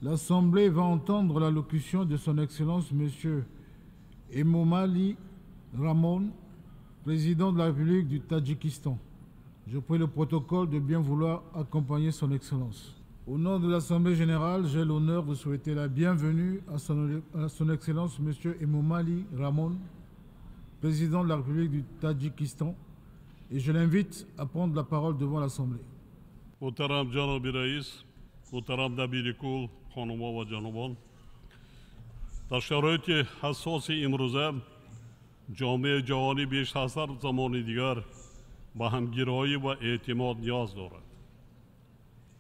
L'Assemblée va entendre l'allocution de son Excellence Monsieur Emomali Rahmon, président de la République du Tadjikistan. Je prie le protocole de bien vouloir accompagner son Excellence. Au nom de l'Assemblée générale, j'ai l'honneur de souhaiter la bienvenue à son Excellence Monsieur Emomali Rahmon, président de la République du Tadjikistan, et je l'invite à prendre la parole devant l'Assemblée. Муҳтарам ҷаноби раис, муҳтарам дабири кул, хонумҳо ва ҷанобон, дар шароити ҳассоси имрӯза ҷомеаи ҷаҳонӣ беш аз ҳар замони дигар ба ҳамгироӣ ва эътимод ниёз дорад.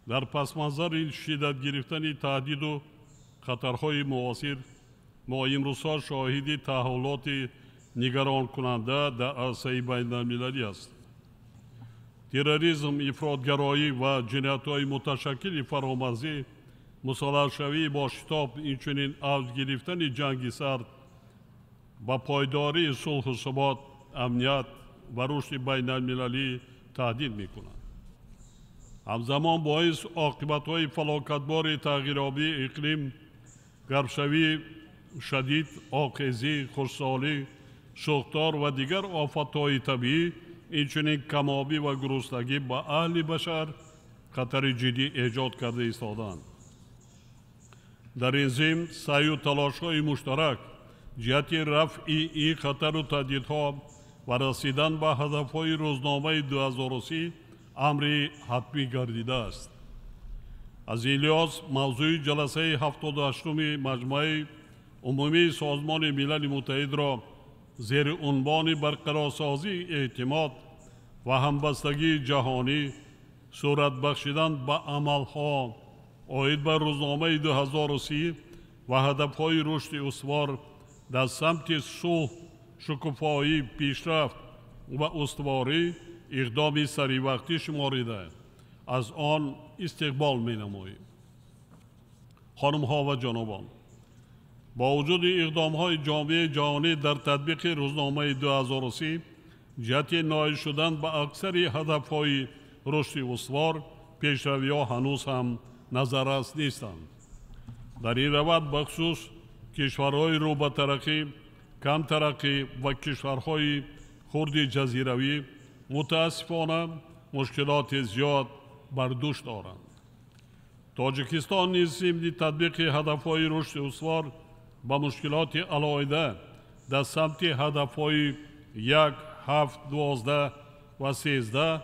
Дар пасманзари шиддат гирифтани таҳдиду хатарҳои муосир мо имрӯзҳо шоҳиди таҳаввулоти нигаронкунанда дар арсаи байналмилалӣ ҳастем. Терроризм, ифротгароӣ ва ҷиноятҳои муташаккили фаромарзӣ, мусаллаҳшавии бо шитоб, инчунин авҷ гирифтани ҷанги сард ба пойдории сулҳу субот, амният ва рушди байналмилалӣ таҳдид мекунанд. Ҳамзамон боис оқибатҳои фалокатбори тағйирёбии иқлим, гармшавии шадид, обхезӣ, хушксолӣ, сӯхтор ва дигар офатҳои табиӣ, инчунин камобӣ ва гуруснагӣ ба аҳли башар хатари ҷиддӣ эҷод карда истодаанд. Дар ин зимн саъю талошҳои муштарак ҷиҳати рафъи ин хатару таҳдидҳо ва расидан ба ҳадафҳои рӯзномаи 2030 амри ҳатмӣ гардидааст. Аз ин лиҳоз мавзӯи ҷаласаи 78-уми Маҷмӯаи Умумии Созмони Милали Муттаҳидро зери унвони барқарорсозии эътимод ва ҳамбастагии ҷаҳонӣ, сурат бахшидан ба амалҳо оид ба рӯзномаи 2030 ва ҳадафҳои рушди устувор дар самти сулҳ, шукуфоӣ, пешрафт ва устуворӣ иқдоми саривақтӣ шуморида, аз он истиқбол менамоем. Хонумҳо ва ҷанобон, бо вуҷуди иқдомҳои ҷомеаи ҷаҳонӣ дар татбиқи рӯзномаи 2030 ҷиҳати ноил шудан ба аксари ҳадафҳои рушди устувор, пешравиҳо ҳанӯз ҳам назаррас нестанд. Дар ин раванд бахусус кишварҳои рӯ ба тараққӣ, камтараққӣ ва кишварҳои хурди ҷазиравӣ мутаассифона мушкилоти зиёд бар дӯш доранд. Тоҷикистон низ зимни татбиқи ҳадафҳои рушди устувор ба мушкилоти алоҳида дар самти ҳадафҳои 1, 7, 12 ва 13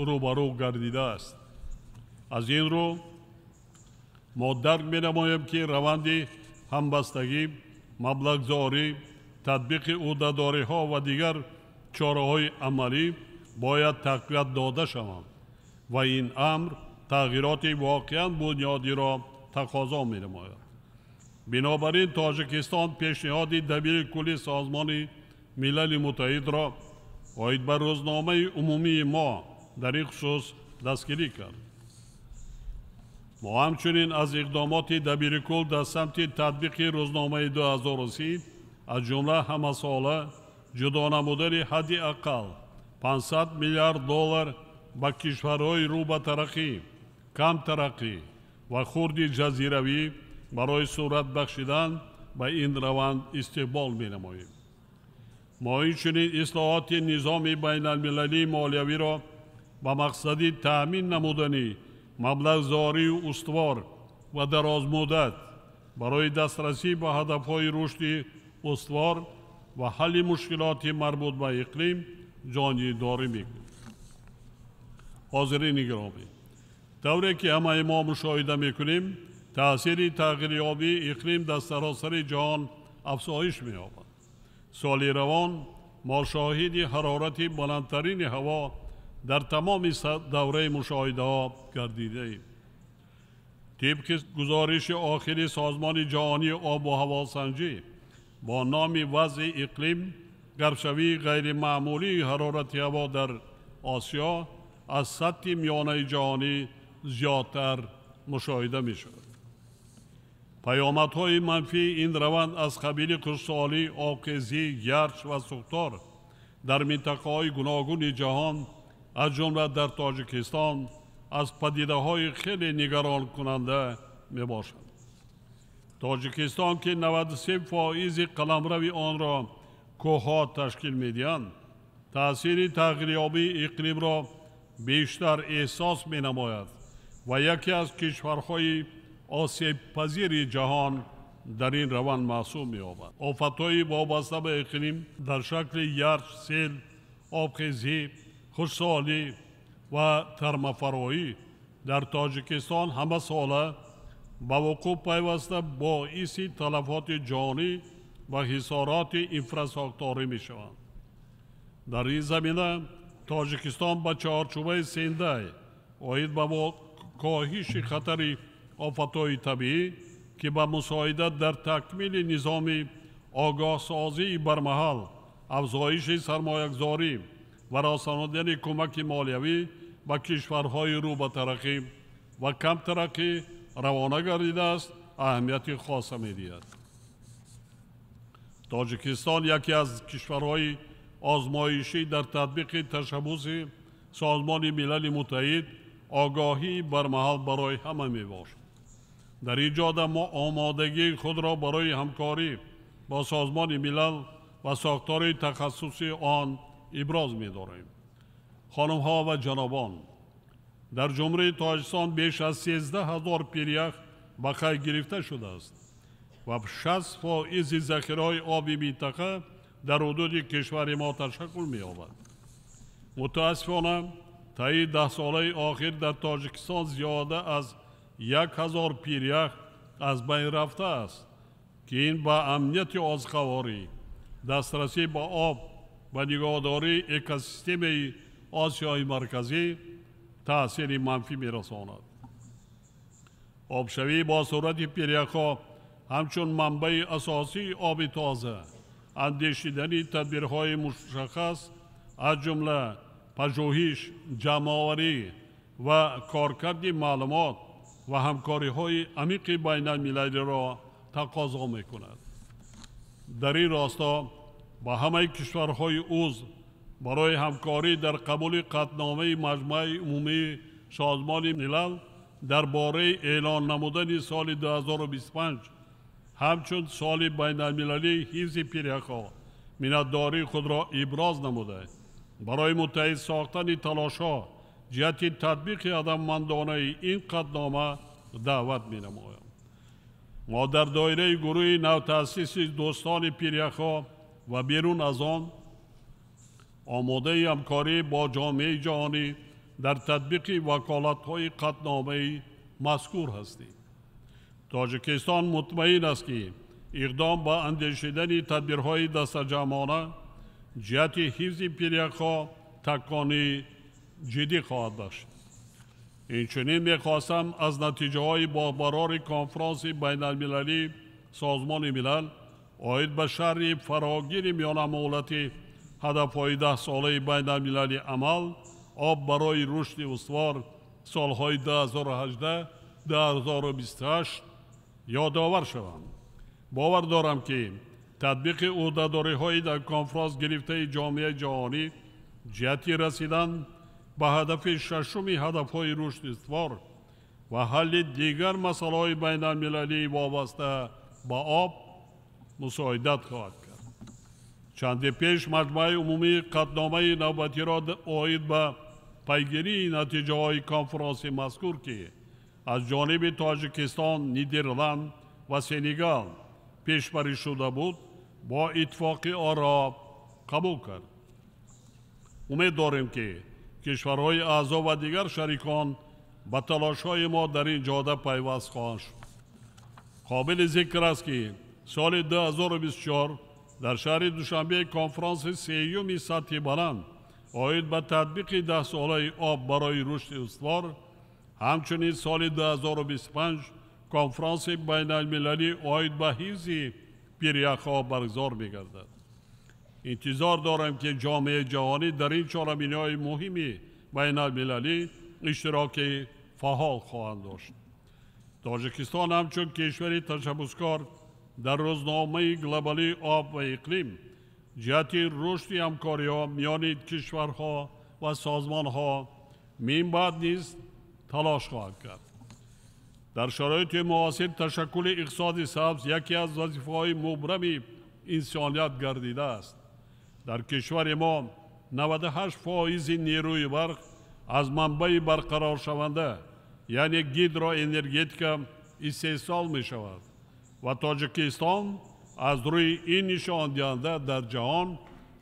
рӯбарӯ гардидааст. Аз ин рӯ мо дарк менамоем, ки раванди ҳамбастагӣ, маблағгузорӣ, татбиқи ӯҳдадориҳо ва дигар чораҳои амалӣ бояд тақвият дода шаванд ва ин амр тағйироти воқеан бунёдиро тақозо менамояд. Бинобар ин Тоҷикистон пешниҳоди дабири кулли Созмони Милали Муттаҳидро оид ба рӯзномаи умумии мо дар ин хусус дастгирӣ кард. Мо ҳамчунин аз иқдомоти дабири кул дар самти татбиқи рӯзномаи 2030, аз ҷумла ҳамасола ҷудо намудани ҳадди ақал 500 миллиард доллар ба кишварҳои рӯ ба тараққӣ, камтараққӣ ва хурди ҷазиравӣ барои сурат бахшидан ба ин раванд истиқбол менамоем. Мо инчунин ислоҳоти низоми байналмилалии молиявиро ба мақсади таъмин намудани маблағгузории устувор ва дарозмуддат барои дастрасӣ ба ҳадафҳои рушди устувор ва ҳалли мушкилоти марбут ба иқлим ҷонибдорӣ мекунем. Ҳозирини гиромӣ, тавре ки ҳамаи мо мушоҳида мекунем, таъсири тағйирёбии иқлим дар саросари ҷаҳон афзоиш меёбад. Соли равон мо шоҳиди ҳарорати баландтарини ҳаво дар тамоми давраи мушоҳидаҳо гардидаем. Тибқи гузориши охири Созмони ҷаҳонии обу ҳавосанҷӣ бо номи вазъи иқлим, гармшавии ғайримаъмулии ҳарорати ҳаво дар Осиё аз сатҳи миёнаи ҷаҳонӣ зиёдтар мушоҳида мешавад. Паёмадҳои манфии ин раванд аз қабили хушксолӣ, обхезӣ, ярч ва сӯхтор дар минтақаҳои гуногуни ҷаҳон, аз ҷумла дар Тоҷикистон, аз падидаҳои хеле нигаронкунанда мебошад. Тоҷикистон, ки 93% қаламрави онро кӯҳҳо ташкил медиҳанд, таъсири тағйирёбии иқлимро бештар эҳсос менамояд ва яке аз кишварҳои осебпазири ҷаҳон дар ин раванд маҳсуб меёбад. Офатҳои вобаста ба иқлим дар шакли ярч, сел, обхезӣ, хушксолӣ ва тармафароӣ дар Тоҷикистон ҳамасола ба вуқӯъ пайваста боиси талафоти ҷонӣ ва ҳисороти инфрасохторӣ мешаванд. Дар ин замина Тоҷикистон ба чаҳорчӯбаи Сендай оид ба коҳиши хатари офатҳои табиӣ, ки ба мусоидат дар такмили низоми огоҳсозии бармаҳал, афзоиши сармоягузорӣ ва расонидани кӯмаки молиявӣ ба кишварҳои рӯ ба тараққӣ ва камтараққӣ равона гардидааст, аҳамияти хоса медиҳад. Тоҷикистон яке аз кишварҳои озмоишӣ дар татбиқи ташаббуси Созмони Милали Муттаҳид огоҳии бармаҳал барои ҳама мебошад. Дар ин ҷода мо омодагии худро барои ҳамкорӣ бо Созмони Милал ва сохтори тахассусии он иброз медорем. Хонумҳо ва ҷанобон, дар Ҷумҳурии Тоҷикистон беш аз 13 ҳазор пирях ба қайд гирифта шудааст ва 60% захираҳои оби минтақа дар ҳудуди кишвари мо ташаккул меёбад. Мутаассифона, таи 10 солаи охир дар Тоҷикистон зиёда аз 1000 пирях аз байн рафтааст, ки ин ба амнияти озуқаворӣ, дастрасӣ ба об ва нигоҳдории экосистемаи Осиёи Марказӣ таъсири манфӣ мерасонад. Обшавӣ бо суръати пиряхҳо ҳамчун манбаи асосии оби тоза, андешидани тадбирҳои мушаххас, аз ҷумла пажӯҳиш, ҷамъоварӣ ва коркарди маълумот ва ҳамкориҳои амиқи байналмилалиро тақозо мекунад. Дар ин росто ба ҳамаи кишварҳои узв барои ҳамкорӣ дар қабули қатъномаи Маҷмааи Умумии Созмони Милал дар бораи эълон намудани соли 2025 ҳамчун соли байналмилалии ҳифзи пиряхҳо миннатдории худро иброз намуда, барои муттаҳид сохтани талошҳо ҷиҳати татбиқи ҳадафмандонаи ин қатънома даъват менамоям. Мо дар доираи гурӯҳи навтаъсиси дӯстони пиряхҳо ва берун аз он омодаи ҳамкорӣ бо ҷомеаи ҷаҳонӣ дар татбиқи ваколатҳои қатъномаи мазкур ҳастем. Тоҷикистон мутмаин аст, ки иқдом ба андешидани тадбирҳои дастаҷамъона ҷиҳати ҳифзи пиряхҳо такони ҷиддӣ хоҳад бахшид. Инчунин мехостам аз натиҷаҳои бобарори конфронси байналмилалии Созмони Милал оид ба шарҳи фарогири миёнамуҳлати ҳадафҳои 10-солаи байналмилалии амал «Об барои рушди устувор» солҳои 2018-2028 ёдовар шавам. Бовар дорам, ки татбиқи ӯҳдадориҳои дар конфронс гирифтаи ҷомеаи ҷаҳонӣ ҷиҳати расидан ба ҳадафи шашуми ҳадафҳои рушди устувор ва ҳалли дигар масъалаҳои байналмилалии вобаста ба об мусоидат хоҳад кард. Чанде пеш Маҷмааи Умумии қатъномаи навбатиро оид ба пайгирии натиҷаҳои конфронси мазкур, ки аз ҷониби Тоҷикистон, Нидерланд ва Сенегал пешбарӣ шуда буд, бо иттифоқи оро қабул кард. Умед дорем, ки кишварҳои аъзо ва дигар шарикон ба талошҳои мо дар ин ҷода пайваст хоҳанд шуд. Қобили зикр аст, ки соли 2024 дар шаҳри Душанбе конфронси сеюми сатҳи баланд оид ба татбиқи 10-солаи «Об барои рушди устувор», ҳамчунин соли 2025 конфронси байналмилалӣ оид ба ҳифзи пиряхҳо баргузор мегардад. Интизор дорем, ки ҷомеаи ҷаҳонӣ дар ин чорабиниҳои муҳими байналмилалӣ иштироки фаъол хоҳанд дошт. Тоҷикистон ҳамчун кишвари ташаббускор дар рӯзномаи глобалии об ва иқлим ҷиҳати рушди ҳамкориҳо миёни кишварҳо ва созмонҳо минбаъд низ талош хоҳад кард. Дар шароити муосир ташаккули иқтисоди сабз яке аз вазифаҳои мубрами инсоният гардидааст. Дар кишвари мо 98% нерӯи барқ аз манбаи барқароршаванда, яъне гидроэнергетика истеҳсол мешавад ва Тоҷикистон аз рӯи ин нишондиҳанда дар ҷаҳон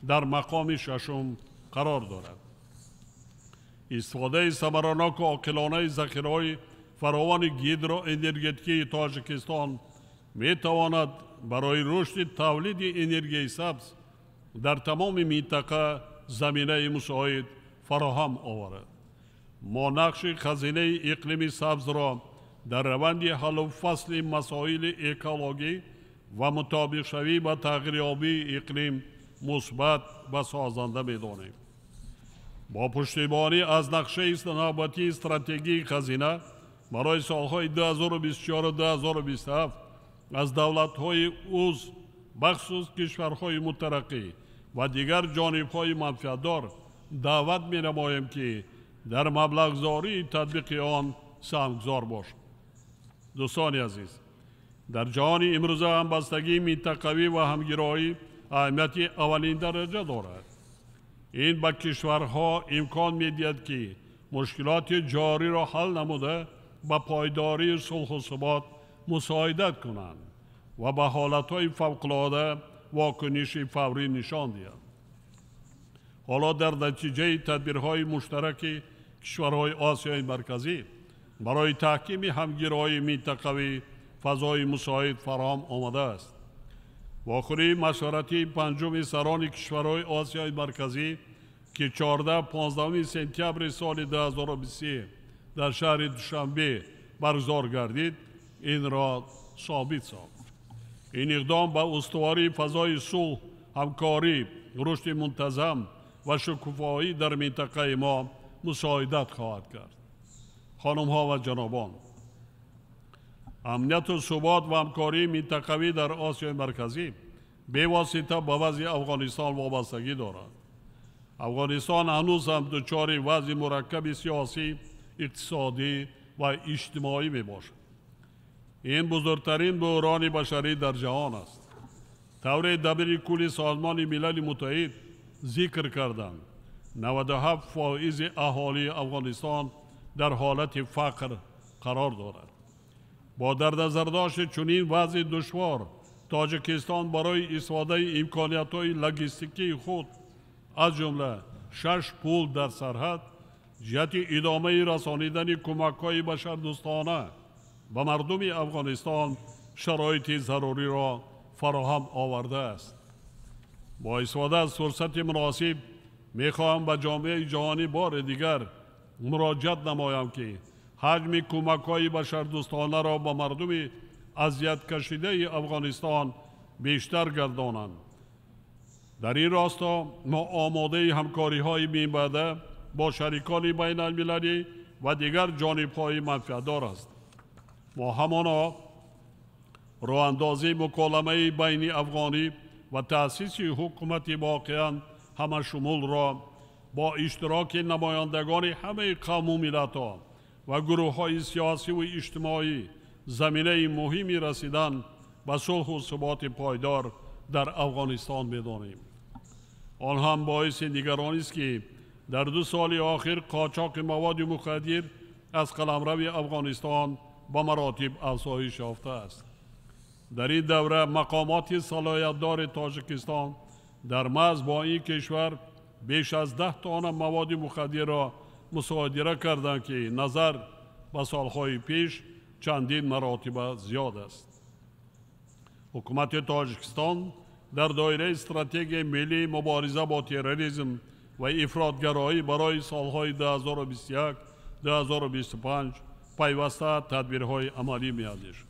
дар мақоми шашум қарор дорад. Истифодаи самараноку оқилонаи захираҳои фаровони гидроэнергетикии Тоҷикистон метавонад барои рушди тавлиди энергияи сабз дар тамоми минтақа заминаи мусоид фароҳам оварад. Мо нақши хазинаи иқлими сабзро дар раванди ҳаллу фасли масоили экологӣ ва мутобиқшавӣ ба тағйирёбии иқлим мусбат ва созанда медонем. Бо пуштибонӣ аз нақшаи навбатии стратегии хазина барои солҳои 2024-2027 аз давлатҳои узв, бахусус кишварҳои мутараққӣ ва дигар ҷонибҳои манфиатдор даъват менамоем, ки дар маблағгузории татбиқи он саҳмгузор бошанд. Дӯстони азиз, дар ҷаҳони имрӯза ҳамбастагии минтақавӣ ва ҳамгироӣ аҳамияти аввалин дараҷа дорад. Ин ба кишварҳо имкон медиҳад, ки мушкилоти ҷориро ҳал намуда ба пойдории сулҳу субот мусоидат кунанд ва ба ҳолатҳои фавқулода вокуниши фаврӣ нишон диҳанд. Ҳоло дар натиҷаи тадбирҳои муштараки кишварҳои Осиёи Марказӣ барои таҳкими ҳамгироии минтақавӣ фазои мусоид фароҳам омадааст. Вохӯрии машваратии панҷуми сарони кишварҳои Осиёи Марказӣ, ки 14-15 сентябри соли 2023 дар шаҳри Душанбе баргузор гардид, инро собит сохт. Ин иқдом ба устувории фазои сулҳ, ҳамкорӣ, рушди мунтазам ва шукуфоӣ дар минтақаи мо мусоидат хоҳад кард. Хонумҳо ва ҷанобон, амнияту субот ва ҳамкории минтақавӣ дар Осиёи Марказӣ бевосита ба вазъи Афғонистон вобастагӣ дорад. Афғонистон ҳанӯз ҳам дучори вазъи мураккаби сиёсӣ, иқтисодӣ ва иҷтимоӣ мебошад. Ин бузургтарин буҳрони башарӣ дар ҷаҳон аст. Тавре дабири кулли Созмони Милали Муттаҳид зикр карданд, 97% аҳолии Афғонистон дар ҳолати фақр қарор дорад. Бо дар назардошти чунин вазъи душвор, Тоҷикистон барои истифодаи имкониятҳои логистикии худ, аз ҷумла 6 пул дар сарҳад, ҷиҳати идомаи расонидани кӯмакҳои башардӯстона ба мардуми Афғонистон шароити заруриро фароҳам овардааст. Бо истифода аз фурсати муносиб мехоҳам ба ҷомеаи ҷаҳонӣ бори дигар муроҷиат намоям, ки ҳаҷми кӯмакҳои башардӯстонаро ба мардуми азияткашидаи Афғонистон бештар гардонанд. Дар ин росто мо омодаи ҳамкориҳои минбаъда бо шарикони байналмилалӣ ва дигар ҷонибҳои манфиатдор ҳастем. Мо ҳамоно роҳандозии муколамаи байни афғонӣ ва таъсиси ҳукумати воқеан ҳамашумулро бо иштироки намояндагони ҳамаи қавму миллатҳо ва гурӯҳҳои сиёсиву иҷтимоӣ заминаи муҳими расидан ба сулҳу суботи пойдор дар Афғонистон медонем. Он ҳам боиси нигаронист, ки дар 2 соли охир қочоқи маводи мухаддир аз қаламрави Афғонистон ба маротиб афзоиш ёфтааст. Дар ин давра мақомоти салоҳиятдори Тоҷикистон дар марз бо ин кишвар беш аз 10 тонна маводи мухаддирро мусодира карданд, ки назар ба солҳои пеш чандин маротиба зиёд аст. Ҳукумати Тоҷикистон дар доираи стратегияи миллии мубориза бо терроризм ва ифротгароӣ барои солҳои 2021-2025 пайваста тадбирҳои амалӣ меандешад.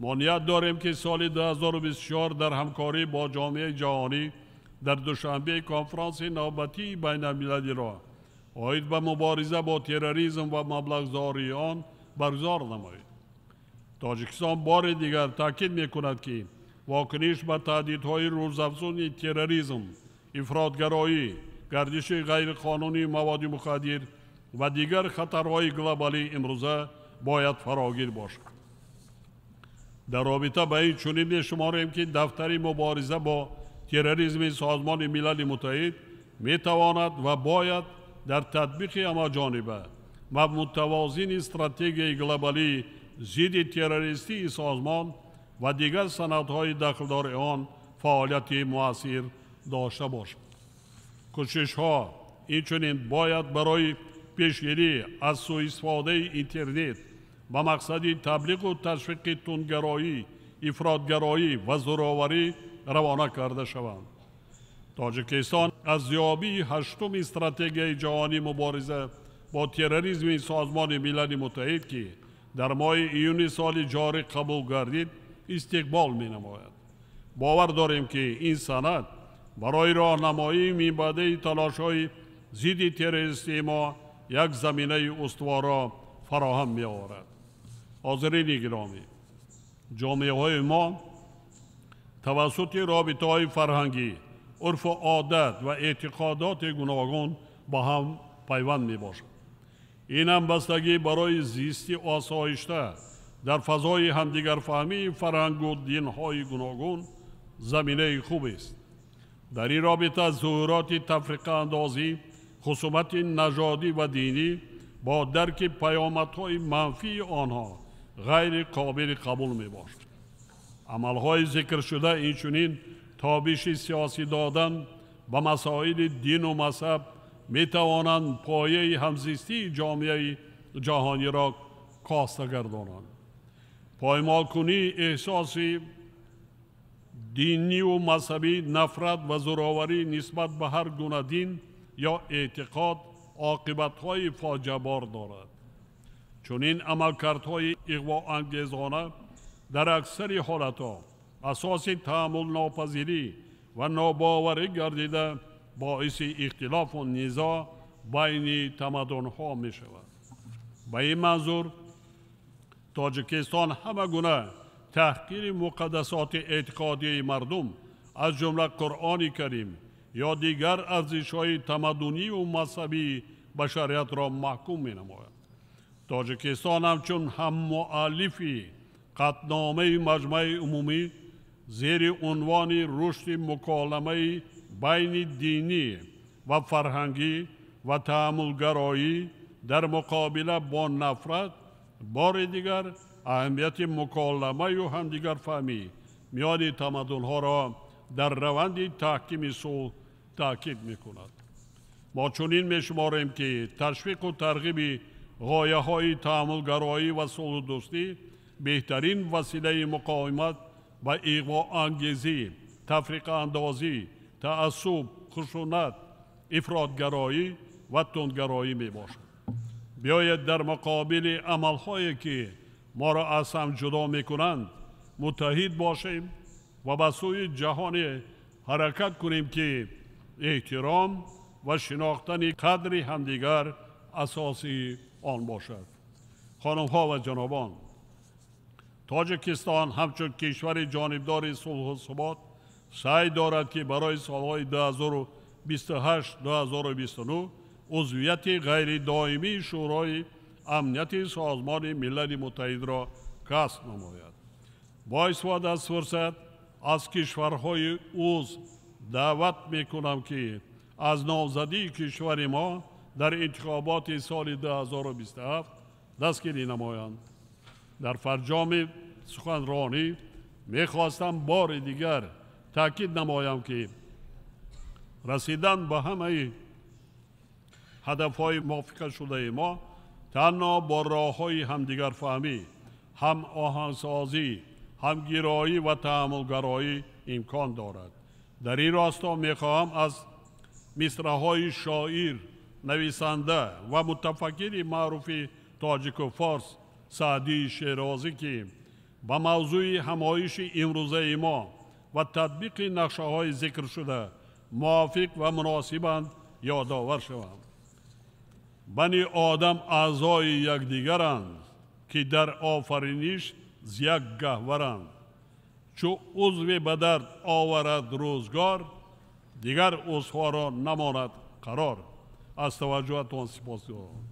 Мо ният дорем, ки соли 2024 дар ҳамкорӣ бо ҷомеаи ҷаҳонӣ дар Душанбе конфронси навбатии байналмилалиро оид ба мубориза бо терроризм ва маблағгузории он баргузор намоед. Тоҷикистон бори дигар таъкид мекунад, ки вокуниш ба таҳдидҳои рӯзафзуни терроризм, ифротгароӣ, гардиши ғайриқонунии маводи мухаддир ва дигар хатарҳои глобалии имрӯза бояд фарогир бошад. Дар робита ба ин чунин мешуморем, ки дафтари мубориза бо терроризми Созмони Милали Муттаҳид метавонад ва бояд дар татбиқи ҳамаҷониба ва мутавозини стратегияи глобалии зидди террористии созмон ва дигар санадҳои дахлдори он фаъолияти муассир дошта бошад. Кӯшишҳо инчунин бояд барои пешгирӣ аз суистифодаи интернет ба мақсади таблиғу ташвиқи тундгароӣ, ифротгароӣ ва зӯроварӣ равона карда шаванд. Тоҷикистон аз ёбии ҳаштуми стратегияи ҷаҳонии мубориза бо терроризми Созмони Милали Муттаҳид, ки дар моҳи июни соли ҷорӣ қабул гардид, истиқбол менамояд. Бовар дорем, ки ин санад барои роҳнамоии минбаъдаи талошҳои зидди террористии мо як заминаи устуворро фароҳам меоварад. Ҳозирини гиромӣ, ҷомеаҳои мо тавассути робитаҳои фарҳангӣ, урфу одат ва эътиқодоти гуногун ба ҳам пайванд мебошад. Ин ҳамбастагӣ барои зисти осоишта дар фазои ҳамдигарфаҳмии фарҳангу динҳои гуногун заминаи хубест. Дар ин робита зуҳуроти тафриқаандозӣ, хусумати нажодӣ ва динӣ бо дарки паёмадҳои манфии онҳо ғайри қобили қабул мебошад. Амалҳои зикршуда инчунин тобиши сиёсӣ додан ба масоили дину мазҳаб метавонанд пояи ҳамзистии ҷомеаи ҷаҳониро коста гардонанд. Поймолкунии эҳсоси диниву мазҳабӣ, нафрат ва зӯроварӣ нисбат ба ҳар гуна дин ё эътиқод оқибатҳои фоҷиабор дорад. Чунин амалкардҳои иғвоангезона дар аксари ҳолатҳо асоси таҳаммулнопазирӣ ва нобоварӣ гардида боиси ихтилофу низоъ байни тамаддунҳо мешавад. Ба ин манзур Тоҷикистон ҳама гуна таҳқири муқаддасоти эътиқодии мардум, аз ҷумла Қуръони Карим ё дигар арзишҳои тамаддунию мазҳабии башариятро маҳкум менамояд. Тоҷикистон ҳамчун ҳаммуаллифи қатъномаи Маҷмаи Умумӣ зери унвони рушди муколамаи байни динӣ ва фарҳангӣ ва таъаммулгароӣ дар муқобила бо нафрат бори дигар аҳамияти муколамаю ҳамдигарфаҳмӣ миёни тамаддунҳоро дар раванди таҳкими сулҳ таъкид мекунад. Мо чунин мешуморем, ки ташвиқу тарғиби ғояҳои таъаммулгароӣ ва сулҳу дӯстӣ беҳтарин василаи муқовимат ба иғвоангезӣ, тафриқаандозӣ, таассуб, хушунат, ифротгароӣ ва тундгароӣ мебошад. Биёед дар муқобили амалҳое, ки моро аз ҳам ҷудо мекунанд, муттаҳид бошем ва ба сӯи ҷаҳоне ҳаракат кунем, ки эҳтиром ва шинохтани қадри ҳамдигар асоси он бошад. Хонумҳо ва ҷанобон, Тоҷикистон ҳамчун кишвари ҷонибдори сулҳу субот саъй дорад, ки барои солҳои 2028-2029 узвияти ғайридоимии Шӯрои Амнияти Созмони Милали Муттаҳидро касб намояд. Бо истифода аз фурсат аз кишварҳои узв даъват мекунам, ки аз номзадии кишвари мо дар интихоботи соли 2027 дастгирӣ намоянд. Дар фарҷоми суханронӣ мехостам бори дигар таъкид намоям, ки расидан ба ҳамаи ҳадафҳои мувофиқашудаи мо танҳо бо роҳҳои ҳамдигарфаҳмӣ, ҳамоҳангсозӣ, ҳамгироӣ ва таъаммулгароӣ имкон дорад. Дар ин росто мехоҳам аз мисраҳои шоир, нависанда ва мутафаккири маъруфи тоҷику форс Саъдии Шерозӣ, ки ба мавзӯи ҳамоиши имрӯзаи мо ва татбиқи нақшаҳои зикршуда мувофиқ ва муносибанд, ёдовар шавам. Бани одам аъзои якдигаранд, ки дар офариниш з як гаҳваранд. Чу узве ба дард оварад рӯзгор, дигар узвҳоро намонад қарор. Аз таваҷҷӯҳатон сипосгузорам.